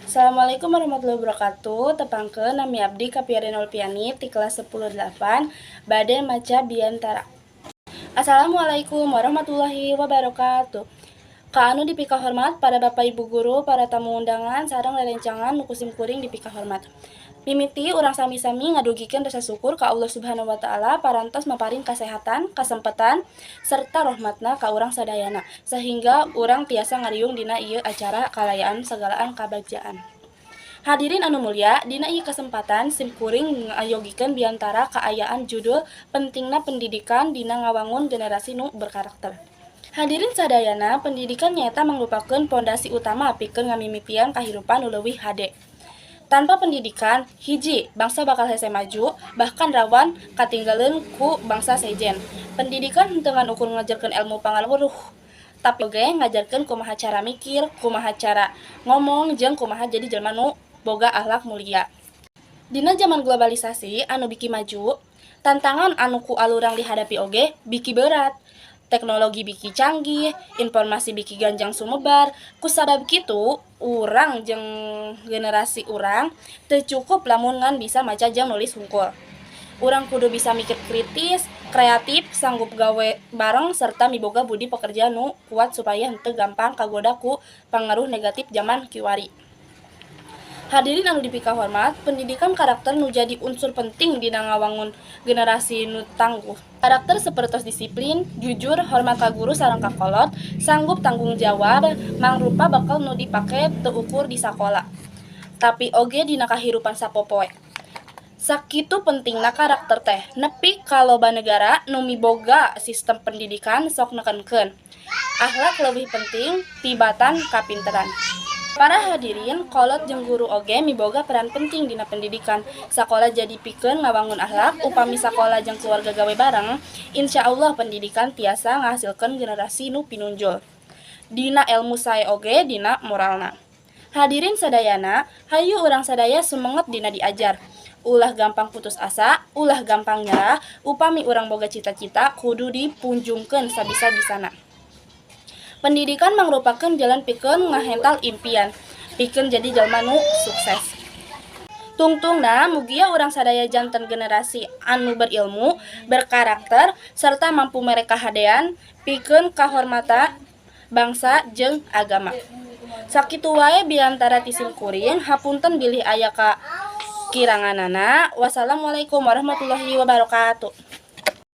Assalamualaikum warahmatullahi wabarakatuh. Tepangkeun, nami abdi Kapiari Nolpiani ti kelas 10 8 bade maca biantara. Assalamualaikum warahmatullahi wabarakatuh. Ka anu dipikahormat para bapak ibu guru, para tamu undangan, sareng rerencangan nu ku sim kuring dipikahormat. Mimiti urang sami-sami ngadugikeun rasa syukur ka Allah Subhanahu wa Taala parantos maparin kasehatan, kasempatan, serta rahmatna ka urang sadayana sehingga urang tiasa ngariung dina ieu acara kalayaan sagalaan kabagjaan. Hadirin anu mulia, dina ieu kesempatan sim kuring ngayogikeun biantara kaayaan judul pentingna pendidikan dina ngawangun generasi nu berkarakter. Hadirin sadayana, pendidikan nyaeta mangrupakeun pondasi utama pikeun ngamimitian kahirupan nu leuwih hade. Tanpa pendidikan, hiji, bangsa bakal hese maju, bahkan rawan katinggaleun ku bangsa sejen. Pendidikan henteu ngan ukur ngajarkeun ilmu pangaweruh, tapi oge ngajarkeun kumaha cara mikir, kumaha cara ngomong, jeung kumaha jadi jelema nu boga akhlak mulia. Dina zaman globalisasi anu biki maju, tantangan anu ku alurang dihadapi oge biki berat. Teknologi biki canggih, informasi biki gancang sumebar. Kusabab kitu, urang jeung generasi urang teu cukup lamun ngan bisa maca jeung nulis hungkul. Urang kudu bisa mikir kritis, kreatif, sanggup gawe bareng serta miboga budi pekerja nu kuat supaya henteu gampang kagoda ku pangaruh negatif zaman kiwari. Hadirin anu dipikahormat, pendidikan karakter nu jadi unsur penting dina ngawangun generasi nu tangguh. Karakter sapertos disiplin, jujur, hormat ka guru sareng ka kolot, sanggup tanggung jawab, mangrupa bekal nu dipake teu ukur di sakola, tapi oge dina kahirupan sapopoe. Sakitu pentingna karakter teh, nepi ka loba negara nu miboga sistem pendidikan sok nekenkeun akhlak leuwih penting tibatan kapinteran. Para hadirin, kolot jeung guru oge miboga peran penting dina pendidikan. Sakola jadi pikeun ngawangun akhlak, upami sakola jeung keluarga gawe bareng, insya Allah pendidikan tiasa ngahasilkeun generasi nu pinunjul dina elmu sae oge dina moralna. Hadirin sadayana, hayu urang sadaya sumenget dina diajar. Ulah gampang putus asa, ulah gampang nyerah, upami urang boga cita-cita kudu dipunjungkeun sabisa-bisana. Pendidikan mangrupakeun jalan pikeun ngahental impian, pikeun jadi jalma nu sukses. Tungtungna mugia urang sadaya janten generasi anu berilmu, berkarakter, serta mampu mere kahadean pikeun kahormatan bangsa jeung agama. Sakitu wae biantara ti sim kuring, hapunten bilih aya kakiranganana. Wassalamualaikum warahmatullahi wabarakatuh.